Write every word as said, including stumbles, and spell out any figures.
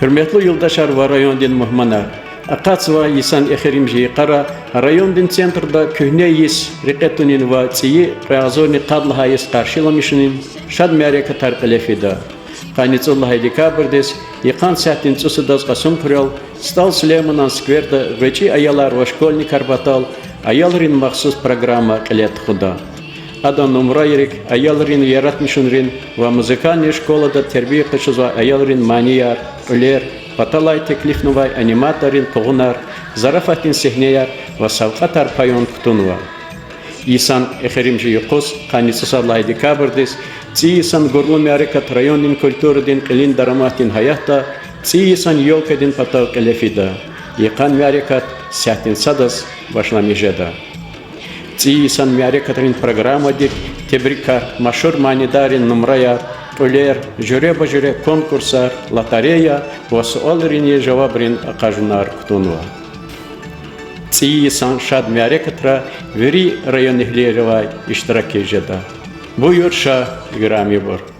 Гьуьрметлу юлдашар ва райондин мугьманар! Акъатзавай йисан эхиримжи йикъара райондин центрда куьгьне йис рекье тунин ва цӀийи кьве агъзурни къад лагьай йис къаршиламишунин шад мярекатар кьиле фида. Къанни цӀуд лагьай декабрдиз, йикъан сятдин цӀусадаз Кьасумхуьрел СтӀал Сулейманан скверда гъвечӀи аялар ва школьникар патал аялрин махсус программа кьиле тухуда. Адан нумрайрик аялрин яратмишунрин ва музыкальный школада тербия къачузвай аялрин манияр, кьуьлер, паталай теклифнавай аниматоррин къугъунар, зарафатдин сегьнеяр ва савкьватар паюн кутунва. Йисан эхиримжи юкъуз, къанни цӀусад лагьай декабрдиз, цӀийи йисан гурлу мярекат райондин культурадин кьилин дараматдин гьаятда цӀийи йисан ёлкадин патав кьиле фида. Йикъан мярекат сятдин садаз башламиш жеда. ЦӀийи йисан мярекатрин программадик тебрикар, машгьур манидаррин нумраяр, кьуьлер, жуьреба-жуьре конкурсар, лотерея ва суалрини жавабрин акъажунар кутунва. ЦӀийи йисан шад мярекатра вири районэгьлийривай иштиракиз жеда. Буюр ша, играмибур!